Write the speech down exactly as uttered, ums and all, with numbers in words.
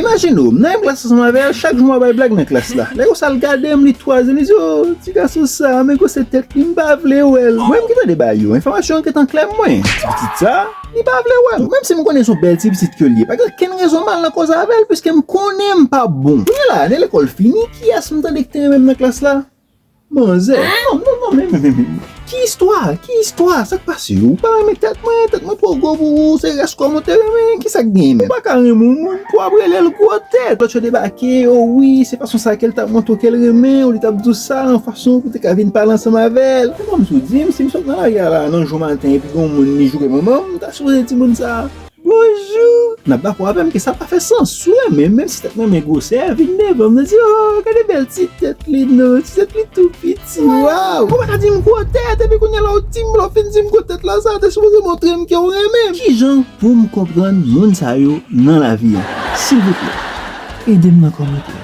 Imajine w, m nan menm klas ansanm avè l, chak jou m ap bay blag nan klas la. Lè konsa l gade m, li twaze, li di, "O, ti gason sa, men gwosè tèt li, m pa vle wè l." Mwen, m gentan debay yo, enfòmasyon an gentan klè mwen. Ti pitit sa, li pa vle wè m. Menm si m konnen se yon bèl ti pitit ke l ye, pa gen okenn rezon m al nan koze avè l, piske m konnen m pa bon. Kounye la, lè lekòl fini, kiyès m tande ki te renmen m nan klas la? Manzè. Non, non, non, men, men, men, men. Ki istwa? Ki istwa? Sa k pase? Ou pa renmen tèt mwen? Tèt mwen twò gwo pou ou? Se rès kò mwen te renmen? Ki sa k genyen menm? Ou pa ka renmen yon moun pou w ap rele l gwo tèt. Lòt yo debake, o wi, se fason sa ke l t ap montre w ke l renmen w, li t ap di w sa, yon fason pou w te ka vin pale ansanm avè l. Ou konprann sa w di m, si m sot nan lari a la, nan jou maten, epi gen yon moun li joure manman m, m ta sipoze di moun sa, "Bonjou." N ap dakò avè m ke sa pa fè sans. Ou renmen m, menm si tèt mwen renmen gwosè, vin devan m nan di, "O, gade bèl ti tèt li non, ti tèt li tou piti, waw." Ou pa ka di m gwo tèt, epi kounye a la ou di m, lè w fin di m gwo tèt la, sa te sipoze montre m ke w renmen m. Kijan pou m konprann moun sa yo nan lavi a? Silvouplè, ede m nan kòmantè.